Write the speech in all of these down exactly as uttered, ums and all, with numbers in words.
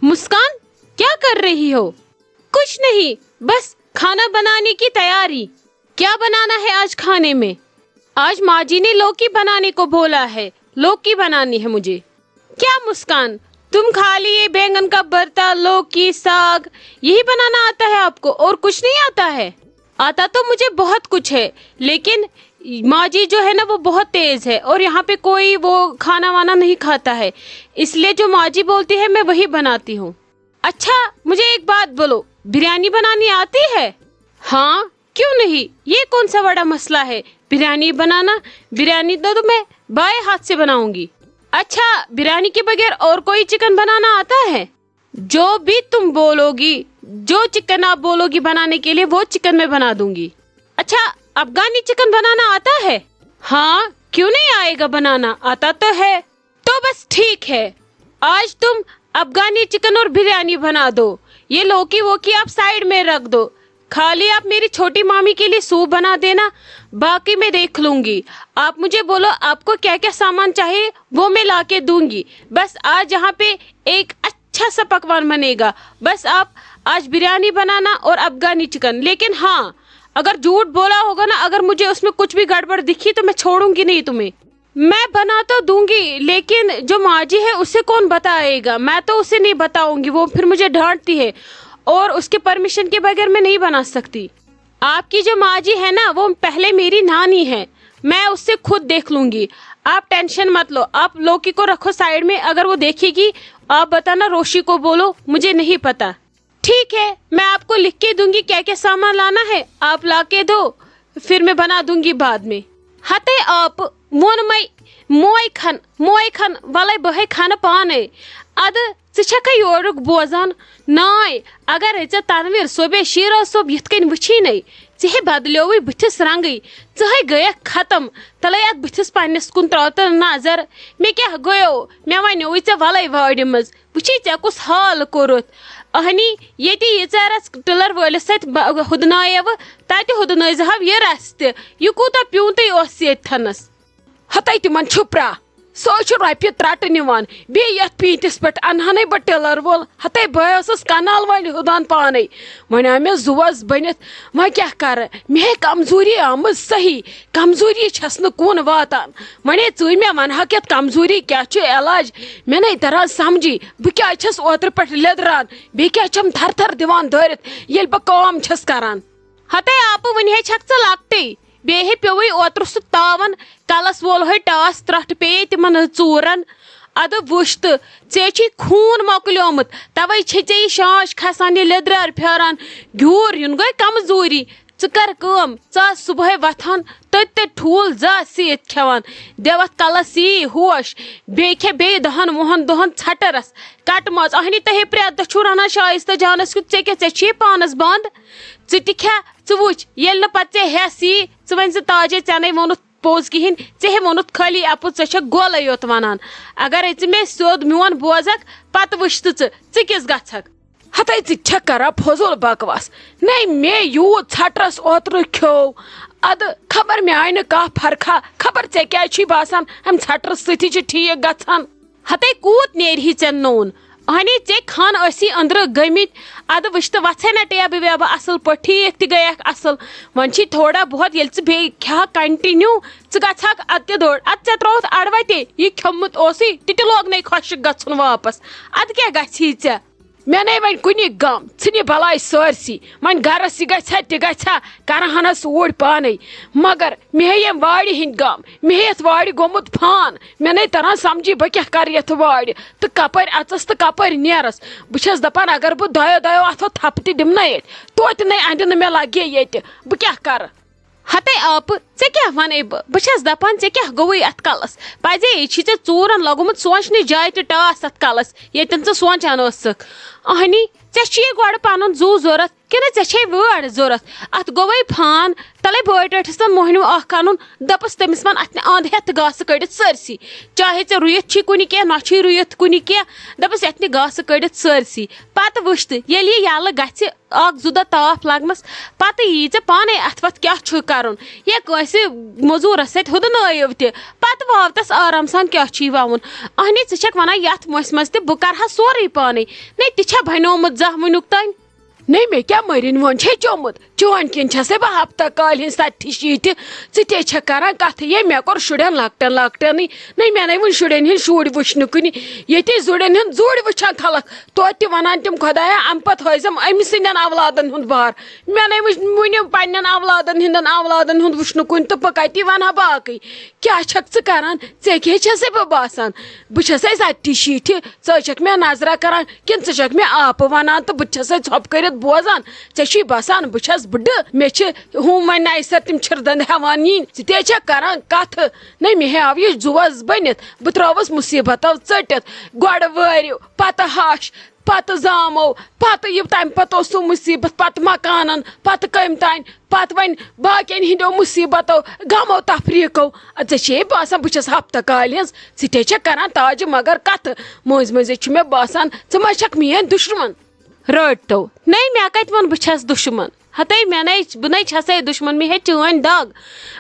मुस्कान, क्या कर रही हो? कुछ नहीं, बस खाना बनाने की तैयारी। क्या बनाना है आज खाने में? आज माँ जी ने लौकी बनाने को बोला है, लौकी बनानी है मुझे। क्या मुस्कान, तुम खाली ये बैंगन का भरता, लौकी, साग, यही बनाना आता है आपको और कुछ नहीं आता है? आता तो मुझे बहुत कुछ है, लेकिन माँ जी जो है ना, वो बहुत तेज है और यहाँ पे कोई वो खाना वाना नहीं खाता है, इसलिए जो माँ जी बोलती है, मैं वही बनाती हूँ। अच्छा, मुझे एक बात बोलो, बिरयानी बनानी आती है? हाँ, क्यों नहीं, ये कौन सा बड़ा मसला है बिरयानी बनाना? बिरयानी तो मैं बाएं हाथ से बनाऊंगी। अच्छा, बिरयानी के बगैर और कोई चिकन बनाना आता है? जो भी तुम बोलोगी, जो चिकन आप बोलोगी बनाने के लिए, वो चिकन मैं बना दूंगी। अच्छा, अफगानी चिकन बनाना आता है? हाँ, क्यों नहीं आएगा बनाना, आता तो है। तो बस ठीक है, आज तुम अफगानी चिकन और बिरयानी बना दो, ये लौकी वोकी आप साइड में रख दो, खाली आप मेरी छोटी मामी के लिए सूप बना देना, बाकी मैं देख लूंगी। आप मुझे बोलो आपको क्या क्या सामान चाहिए, वो मैं ला के दूंगी। बस आज यहाँ पे एक अच्छा सा पकवान बनेगा। बस आप आज बिरयानी बनाना और अफगानी चिकन। लेकिन हाँ, अगर झूठ बोला होगा ना, अगर मुझे उसमें कुछ भी गड़बड़ दिखी तो मैं छोड़ूंगी नहीं तुम्हें। मैं बना तो दूंगी, लेकिन जो माँ जी है उसे कौन बताएगा? मैं तो उसे नहीं बताऊंगी, वो फिर मुझे डांटती है और उसके परमिशन के बगैर मैं नहीं बना सकती। आपकी जो माँ जी है ना, वो पहले मेरी नानी है, मैं उससे खुद देख लूंगी। आप टेंशन मत लो, आप लौकी को रखो साइड में, अगर वो देखेगी, आप बताना रोशी को बोलो, मुझे नहीं पता। ठीक है, मैं आपको लिख के दूंगी क्या क्या सामान लाना है, आप ला के दो, फिर मैं बना दूंगी बाद में। ہتے آپ ووٚن مے موے کھن، موے کھن، وَلَے بہٕ ہے کھنہٕ پانے۔ اَدٕ ژٕ چھَکھے یورُک بوزان؟ ناے، اگرے ژےٚ تنویر صٲبے شیرو صٲب یِتھ کٔنۍ وٕچھی نے، ژےٚ ہے بدلیووٕے بٕتھِس رنگٕے، ژٕ ہے گٔیَکھ ختم۔ تَلَے اَتھ بٕتھِس پننِس کُن ترٛاو تہٕ نظر، مےٚ کیٛاہ گوٚیو؟ مےٚ وَنیووُے ژےٚ وَلَے وارِ منٛز، وٕچھی ژےٚ کُس حال کوٚرُتھ۔ اہنی، ییٚتہِ ییٖژاہ رژھ ٹِلر وٲلِس سۭتۍ بہ-، ہُدناییوٕ، تَتہِ ہُدنٲیزِہَو یہِ رژھ تہِ۔ یہِ کوٗتاہ پیوٗنتٕے اوس ییٚتہِ تھَنَس۔ ہتے تِمن چھُپرا، سُہ حظ چھُ رۄپیہِ ترٛٹہٕ نِوان، بیٚیہِ یَتھ پیٖنتِس پٮ۪ٹھ اَنہٕ ہَنَے بہٕ ٹِلر وول۔ ہتے بہٕ ٲسٕس کَنال وٲلۍ ہُدان پانَے۔ وۄنۍ آو مےٚ زُوَس بٔنِتھ، وۄنۍ کیٛاہ کَرٕ؟ مےٚ ہے کمزوٗری آمٕژ صحیح، کمزوٗری چھَس نہٕ کُن واتان۔ وۄنۍ ہے ژٕے مےٚ وَنہَکھ یَتھ کمزوٗری کیٛاہ چھُ علاج؟ مےٚ نَے تَران سَمجھی، بہٕ کیٛازِ چھَس اوترٕ پٮ۪ٹھ لیٚدران، بیٚیہِ کیٛازِ چھَم تھَر تھَر دِوان دٲرِتھ، ییٚلہِ بہٕ کٲم چھَس کَران۔ ہتے آپہٕ، وُنہِ ہے چھکھ ژٕ لۄکٹٕے، بیٚیہِ ہے پیوٚوُے اوترٕ سُہ تاون، کلس وولہے ٹاس، ترٹھ پیٚیے تِمن ژوٗرن۔ ادٕ وُچھ تہٕ، ژےٚ چھُے خوٗن مۄکلیومُت، توے چھے ژےٚ یہِ شانش کھسان، یہِ لیٚدریٛار پھیران۔ گیوٗر یُن گٔے کمزوٗری۔ ژٕ کر کٲم، ژٕ آس صبحٲے وۄتھان، تٔتۍ تٔتۍ ٹھوٗل زٕ آس سِتھ کھٮ۪وان، دِوتھ کلس یی ہوش، بیٚیہِ کھےٚ بیٚیہِ دہن وُہن دۄہن ژھٹہٕ رس کٹہٕ ماز۔ اہنی، تۄہے پرٛٮ۪تھ دۄہ چھُو رنان شایستہ جانس کیُتھ، ژےٚ کیٛاہ، ژےٚ چھُے پانس بنٛد؟ ژٕ تہِ کھےٚ، ژٕ وٕچھ، ییٚلہِ نہٕ پتہٕ ژےٚ ہٮ۪س یی، ژٕ ؤنۍ زِ تاجے، ژےٚ نے ووٚنُتھ پوٚز کِہیٖنۍ، ژےٚ ہے ووٚنُتھ خٲلی اپُز، ژےٚ چھَکھ گولَے یوت وَنان۔ اگرے ژٕ مےٚ سیوٚد میون بوزکھ، پتہٕ وٕچھ تہٕ ژٕ، ژٕ کِژھ گژھکھ۔ ہتے ژٕ تہِ چھَکھ کران فضوٗل بکواس۔ نے مےٚ یوٗت ژھٹرس اوترٕ کھیوٚو، ادٕ خبر مےٚ آیہِ نہٕ کانٛہہ فرقا، خبر ژےٚ کیٛازِ چھُے باسان امہِ ژھٹرٕ سۭتی چھُ ٹھیٖک گژھان؟ ہتے کوٗت نیرِ ہے ژےٚ نوٗن؟ اہنی، ژےٚ کھن ٲسی أنٛدرٕ گٔمٕتۍ۔ ادٕ وٕچھ تہٕ، وژھے نہ ٹیبہٕ ویبہٕ اصل پٲٹھۍ، ٹھیٖک تہِ گٔیکھ اصل۔ وۄنۍ چھی تھوڑا بہت، ییٚلہِ ژٕ بیٚیہِ کھٮ۪ہکھ continue، ژٕ گژھکھ ادٕ تہِ دوٚر۔ ادٕ ژےٚ ترٛووُتھ اڑوتے، یہِ کھیوٚمُت اوسُے، تہِ تہِ لوگ نے خۄشک گژھُن واپس۔ ادٕ کیٛاہ گژھی ژےٚ؟ مےٚ نے وۄنۍ کُنہِ غم، ژھٕنہِ بلاے سٲرسی۔ وۄنۍ گرس یہِ گژھِ ہا، تہِ گژھِ ہا، کرٕ ہنس اوٗرۍ پانے۔ مگر مےٚ ہے ییٚمہِ وارِ ہٕنٛدۍ غم، مےٚ ہے یتھ وارِ گوٚمُت فان۔ مےٚ نے تران سمجھی، بہٕ کیٛاہ کرٕ یتھ وارِ تہٕ کپٲرۍ اژس تہٕ کپٲرۍ نیرس۔ بہٕ چھس دپان، اگر بہٕ دۄیو دۄیو اتھو تھپہٕ تہِ دِمہٕ نا ییٚتہِ، توتہِ نے اندِ نہٕ مےٚ لگہِ ییٚتہِ۔ بہٕ کیٛاہ کرٕ؟ ہتے آپہٕ، ژےٚ کیٛاہ ونے بہٕ؟ بہٕ چھس دپان، ژےٚ کیٛاہ گوٚوُے اتھ کلس؟ پزے یہِ چھی ژےٚ ژوٗرن لوگمُت سونچنٕچ جاے تہِ ٹاس اتھ کلس، ییٚتٮ۪ن ژٕ سونچان ٲسکھ۔ اہنی، ژےٚ چھُے گۄڈٕ پنُن زُو ضوٚرتھ، کِنہٕ ژےٚ چھے وٲر ضوٚرَتھ؟ اَتھ گوٚوَے فان، تَلَے بٲے ٹٲٹھِس تَن مۄہنیو اَکھ اَنُن، دَپَس تٔمِس وَن اَتھ نہِ اَنٛد ہٮ۪تھ گاسہٕ کٔڑِتھ سٲرسٕے۔ چاہے ژےٚ رُیِتھ چھی کُنہِ کینٛہہ، نہ چھی رُیِتھ کُنہِ کینٛہہ، دَپَس یَتھ نہِ گاسہٕ کٔڑِتھ سٲرسٕے۔ پَتہٕ وٕچھ تہٕ ییٚلہِ یہِ یَلہٕ گژھِ، اَکھ زٕ دۄہ تاپھ لَگنَس، پَتہٕ یی ژےٚ پانَے اَتھ وَتھ کیٛاہ چھُ کَرُن۔ یا کٲنٛسہِ مٔزوٗرَس سۭتۍ ہُدٕ نٲیِو تہِ، پَتہٕ واو تَس آرام سان کیٛاہ چھی وَوُن۔ اَہنہِ، ژٕ چھَکھ وَنان یَتھ موسمَس تہِ بہٕ کَرٕ ہا سورُے پانَے۔ نَے تہِ چھا بَنیومُت زانٛہہ وٕنیُک تام؟ نٔے مےٚ کیٛاہ مٔرِنۍ وۄنۍ چھے چومُت؟ چٲنۍ کِنۍ چھسے بہٕ ہفتہ کالہِ ہٕنٛز ستتھِ شیٖتہِ۔ ژٕ تے چھکھ کران کتھٕ، یے مےٚ کوٚر شُرٮ۪ن لۄکٹٮ۪ن لۄکٹٮ۪نٕے۔ نٔے مےٚ نے وُنہِ شُرٮ۪ن ہٕنٛدۍ شُرۍ وٕچھنہٕ کُنہِ۔ ییٚتے زُرٮ۪ن ہٕنٛدۍ زُرۍ وٕچھان خلق، توتہِ تہِ ونان تِم، خۄدایا، امہِ پتہٕ ہٲیزٮ۪م أمۍ سٕنٛدٮ۪ن اولادن ہُنٛد بار۔ مےٚ نے وٕچھ وُنہِ پننٮ۪ن اولادن ہٕنٛدٮ۪ن اولادن ہُنٛد وٕچھنہٕ کُنہِ، تہٕ بہٕ کتی ونہٕ ہا باقٕے۔ کیٛاہ چھکھ ژٕ کران؟ ژےٚ کیٛاہ چھسے بہٕ باسان؟ بہٕ چھسے ستتھِ شیٖتھِ، ژٕ چھکھ مےٚ نظرہ کران کِنہٕ ژٕ چھکھ مےٚ آپہٕ ونان تہٕ بہٕ تہِ چھسے ژھۄپہٕ کٔرِتھ بوزان؟ ژےٚ چھُے باسان بہٕ چھس بٕڈٕ؟ مےٚ چھِ ہُم وۄنۍ نَیہِ سرٕ تِم چھِرٕ دنٛد ہٮ۪وان یِنۍ۔ ژٕ تہِ چھکھ کران کتھٕ۔ نہ، مےٚ ہیاو یہِ زُوس بٔنِتھ، بہٕ ترٛاوُس مُصیبتو ژٔٹِتھ۔ گۄڈٕ وٲرِو، پتہٕ ہَش، پتہٕ زامو، پتہٕ یہِ، تمہِ پتہٕ اوس سُہ مُصیبت، پتہٕ مکانن، پتہٕ کٔمۍ تانۍ، پتہٕ وۄنۍ باقین ہٕنٛدیو مُصیبتو، غمو تفریٖقو۔ ژےٚ چھے باسان بہٕ چھس ہفتہٕ کالہِ ہٕنٛز، ژٕ تہِ چھکھ کران تاجہِ مگر کتھٕ۔ مٔنٛزۍ مٔنٛزۍ چھُ مےٚ باسان ژٕ ما چھکھ میٲنۍ دُشمن۔ رٲٹۍ تو۔ نٔے، مےٚ کتہِ ووٚن بہٕ چھس دُشمن؟ ہتے مےٚ نے، بہٕ نے چھسے دُشمن، مےٚ ہے چٲنۍ دگ۔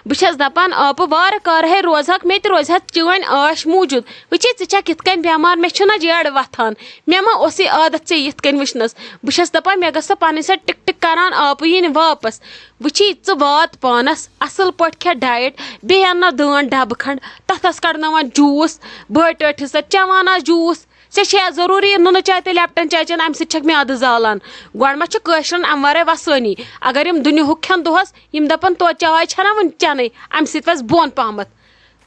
بہٕ چھس دپان، آپہٕ وارٕ کارٕ ہے روزہکھ، مےٚ تہِ روزِ ہا چٲنۍ آش موٗجوٗد۔ وٕچھی، ژٕ چھکھ یِتھ کٔنۍ بٮ۪مار، مےٚ چھُنہ جیڑٕ وۄتھان۔ مےٚ ما اوسُے عادت ژےٚ یِتھ کٔنۍ وٕچھنس؟ بہٕ چھس دپان، مےٚ گژھِ سۄ پنٕنۍ سۄ ٹِک ٹِک کران آپہٕ یِنۍ واپس۔ وٕچھی، ژٕ وات پانس اصل پٲٹھۍ کھےٚ ڈایٹ، بیٚیہِ اَن نہ دٲن ڈبہٕ کھنڈ، تتھ آس کڑناوان جوٗس، بٲے ٹٲٹھِس سۭتۍ چٮ۪وان آس جوٗس۔ ژےٚ چھےٚ ضروٗری نُنہٕ چاے تہٕ لیپٹن چاے چٮ۪ن، امہِ سۭتۍ چھکھ میادٕ زالان۔ گۄڈٕ ما چھِ کٲشرٮ۪ن امہِ ورٲے وسٲنی؟ اگر یِم دُنیاہُک کھٮ۪ن دۄہس، یِم دپن، تو چاے چھنہ وُنہِ چٮ۪نٕے، امہِ سۭتۍ وس بۄن پہمتھ۔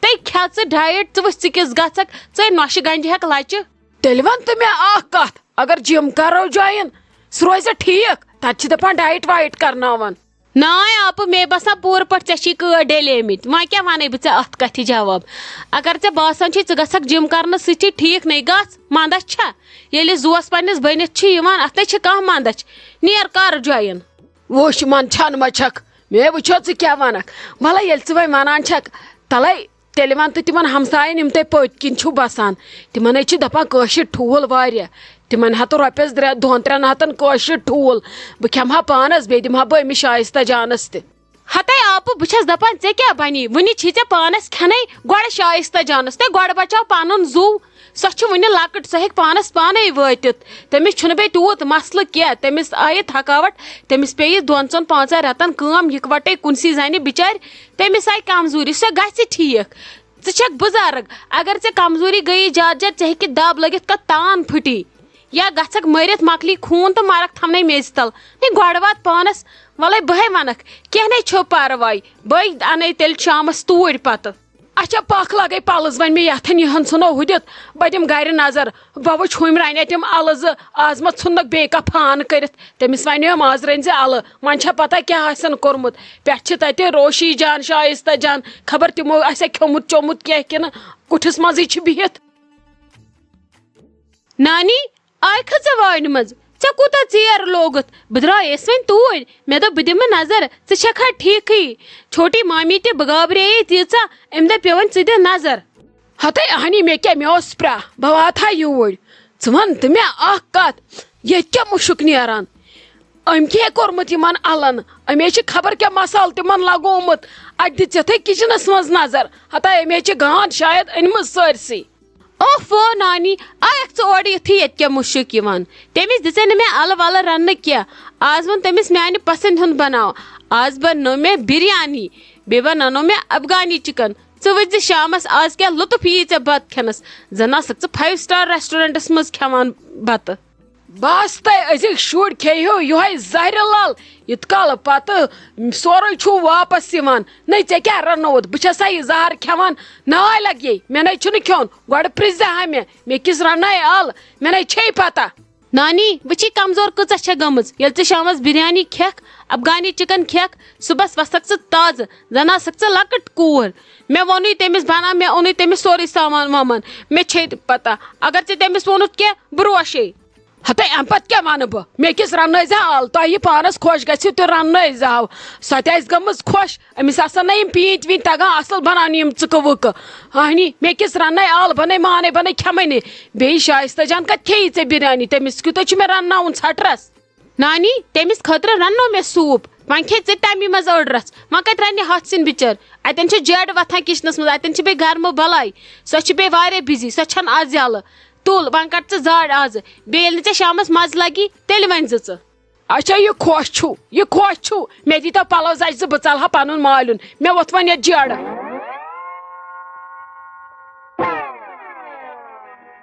تہٕ کھےٚ ژٕ ڈایٹ، ژٕ وٕچھ ژٕ کِژھ گژھکھ، ژے نۄشہِ گنجہِ ہٮ۪کھ لچہِ۔ تیٚلہِ وَن تہٕ مےٚ اَکھ کَتھ، اگر جِم کَرو جویِن، سُہ روزِ ٹھیٖک؟ تَتہِ چھِ دَپان ڈایِٹ وایِٹ کَرناوان۔ ناے آپہٕ، مے باسان پوٗرٕ پٲٹھۍ ژےٚ چھی کٲڑۍ ڈٔلیمٕتۍ۔ وۄنۍ کیٛاہ وَنَے بہٕ ژےٚ اَتھ کَتھِ جواب؟ اگر ژےٚ باسان چھُے ژٕ گژھکھ جِم کَرنہٕ سۭتۍ چھے ٹھیٖک، نَے گژھ، منٛدَچھ چھا؟ ییٚلہِ زُوَس پنٛنِس بٔنِتھ چھِ یِوان، اَتھ نَے چھِ کانٛہہ منٛدَچھ۔ نیر کَر جویِن۔ وٕچھ، منٛدچھان ما چھَکھ؟ مے وٕچھو ژٕ کیٛاہ وَنَکھ۔ وَلَے ییٚلہِ ژٕ وۄنۍ وَنان چھَکھ، تَلَے تیٚلہِ وَن تہٕ تِمَن ہمسایَن، یِم تۄہہِ پٔتۍ کِنۍ چھِو بَسان، تِمَن ہے چھِ دَپان کٲشِر ٹھوٗل واریاہ۔ تِمَن ہَتہٕ رۄپیَس درٛےٚ، دۄن ترٛٮ۪ن ہَتَن کٲشِر ٹھوٗل۔ بہٕ کھٮ۪مہٕ ہا پانَس، بیٚیہِ دِمہٕ ہا بہٕ أمِس شایِستہ جانَس تہِ۔ ہَتَے آپہٕ، بہٕ چھَس دَپان، ژےٚ کیٛاہ بَنی؟ وٕنہِ چھی ژےٚ پانَس کھٮ۪نَے، گۄڈٕ شایِستہ جانَس تہٕ گۄڈٕ بَچاو پَنُن زُو۔ سۄ چھِ وٕنہِ لۄکٕٹ، سۄ ہیٚکہِ پانَس پانَے وٲتِتھ۔ تٔمِس چھُنہٕ بیٚیہِ تیوٗت مسلہٕ کینٛہہ۔ تٔمِس آیہِ تھکاوٹ، تٔمِس پیٚیہِ دۄن ژۄن پانٛژَن رٮ۪تَن کٲم، یِکوَٹَے کُنسٕے زَنہِ بِچارِ۔ تٔمِس آیہِ کمزوٗری، سۄ گژھِ ٹھیٖک۔ ژٕ چھَکھ بُزرٕگ، اگر ژےٚ کمزوٗری گٔیی زیادٕ زیادٕ، ژےٚ ہیٚکہِ دَب لٔگِتھ، کانٛہہ تان پھٕٹی۔ یا گژھکھ مٔرِتھ، مۄکلی خوٗن تہٕ مَرَکھ تھَمنَے میٚژِ تَل۔ ہے، گۄڈٕ وات پانَس، وَلَے بہے وَنَکھ، کینٛہہ نے چھُ پَرواے، بہٕ اَنَے تیٚلہِ شامَس توٗرۍ پَتہٕ۔ اچھا، پکھ لگے پلز، وۄنۍ مےٚ یتھن یِہن ژھٕنو ہُدِتھ، بہٕ دِمہٕ گرِ نظر، بہٕ وٕچھ ہُمۍ رنہِ تِم الزٕ، از ما ژھُنکھ بیٚیہِ کانٛہہ فان کٔرِتھ؟ تٔمِس ونیوم از رٔنۍ زِ الہٕ، وۄنۍ چھا پتہ کیٛاہ آسن کوٚرمُت؟ پٮ۪ٹھٕ چھِ تتہِ روشی جان، شایستہ جان، خبر تِمو آسیا کھیوٚمُت چوٚمُت کینٛہہ کِنہٕ کُٹھِس منٛزٕے چھِ بِہِتھ۔ نانی، آیکھٕ ژٕ وانہِ منٛز؟ ژےٚ کوٗتاہ ژیر لوگُتھ؟ بہٕ درٛایس وۄنۍ توٗرۍ۔ مےٚ دوٚپ، بہٕ دِمہٕ نظر، ژٕ چھکھا ٹھیٖکھٕے؟ چھوٹی مامی تہِ بہٕ گابرییے تیٖژاہ، أمۍ دوٚپ، یہِ وۄنۍ ژٕ دِ نظر۔ ہتے اہنی، مےٚ کیٛاہ، مےٚ اوس پرٛاہ، بہٕ واتہٕ ہا یوٗرۍ۔ ژٕ وَن تہٕ مےٚ اَکھ کَتھ، ییٚتہِ کیٛاہ مُشُک نیران؟ أمۍ کیٛاہ کوٚرمُت یِمَن اَلَن؟ أمۍ ہے چھِ خبر کیٛاہ مصالہٕ تِمَن لگومُت۔ اَتہِ دِ ژِتھٕے کِچنَس منٛز نظر، ہتا أمۍ ہے چھِ گانٛد شاید أنمٕژ سٲرسٕے۔ اوف، او نانی، آیکھ ژٕ اورٕ یُتھُے ییٚتہِ کیٛاہ مُشُک یِوان؟ تٔمِس دِژے نہٕ مےٚ اَلہٕ وَلہٕ رَننہٕ کینٛہہ۔ آز ووٚن تٔمِس میٛانہِ پسنٛد ہُنٛد بناو۔ آز بنٲو مےٚ بِریانی، بیٚیہِ بنٲونو مےٚ افغانی چکن۔ ژٕ وٕچھ زِ شامس آز کیٛاہ لطف یِیہِ ژےٚ بتہٕ کھٮ۪نس، زن آسکھ ژٕ فایو سٹار ریسٹورنٹس منٛز کھٮ۪وان بتہٕ۔ بس تۄہہِ أزِکۍ شُرۍ کھیٚیِو یِہوٚے زہرِ لل، یُت کالہٕ پتہٕ سورُے چھُو واپس یِوان۔ نٔے، ژےٚ کیٛاہ رنووُتھ؟ بہٕ چھَسا یہِ زہر کھٮ۪وان؟ ناے لگے، مےٚ نَے چھُنہٕ کھیوٚن۔ گۄڈٕ پرٛژھ زِ ہا مےٚ، مےٚ کِژھ رننایہِ ال؟ مےٚ نَے چھے پتہ۔ نانی، وٕچھی کمزور کۭژاہ چھےٚ گٔمٕژ۔ ییٚلہِ ژٕ شامس بریانی کھٮ۪کھ، افغانی چکن کھٮ۪کھ، صُبحس وسکھ ژٕ تازٕ، زن آسکھ ژٕ لۄکٕٹ کوٗر۔ مےٚ ووٚنُے تٔمِس بناو، مےٚ اوٚنُے تٔمِس سورُے سامان وامان۔ مےٚ چھے تہِ پتہ، اگر ژےٚ تٔمِس ووٚنُتھ کینٛہہ، بہٕ روشے۔ ہتے، امہِ پتہٕ کیٛاہ ونہٕ بہٕ؟ مےٚ کِس رننٲے زِ حال، تۄہہِ یہِ پانس خۄش گژھِو، تہِ رننٲے زِ حال۔ سۄ تہِ آسہِ گٔمٕژ خۄش، أمِس آسن نہٕ یِم پیٖنتۍ ویٖنتۍ تگان اصل بناونہِ، یِم ژٕکہٕ وٕکہٕ۔ اہنی، مےٚ کِس رننٲے آل بنے، مانے بنے، کھٮ۪مے نہٕ۔ بیٚیہِ شایستہ جان کتہِ کھیٚیی ژےٚ بریانی؟ تٔمِس کیُتھ چھُ مےٚ رنناوُن ژھٹرس۔ نانی، تٔمِس خٲطرٕ رننو مےٚ سوٗپ، وۄنۍ کھے ژےٚ تمی منٛز أڑ رژھ۔ وۄنۍ کتہِ رنہِ ہتھ سِنۍ بچٲر؟ اتٮ۪ن چھِ جیڈٕ وتھان کچنس منٛز، اتٮ۪ن چھِ بیٚیہِ گرمہٕ بلاے۔ سۄ چھِ بیٚیہِ واریاہ بِزی، سۄ چھنہٕ از یلہٕ۔ تُل، وۄنۍ کڑ ژٕ زاڑ آزٕ۔ بیٚیہِ ییٚلہِ نہٕ ژےٚ شامس مزٕ لگی، تیٚلہِ ؤنۍ زِ ژٕ۔ اچھا، یہِ خۄش چھُو، یہِ خۄش چھُو؟ مےٚ دیٖتو پلو زچہِ زٕ، بہٕ ژلہٕ ہا پنُن مالیُن۔ مےٚ ووٚتھ وۄنۍ یتھ جیڈٕ۔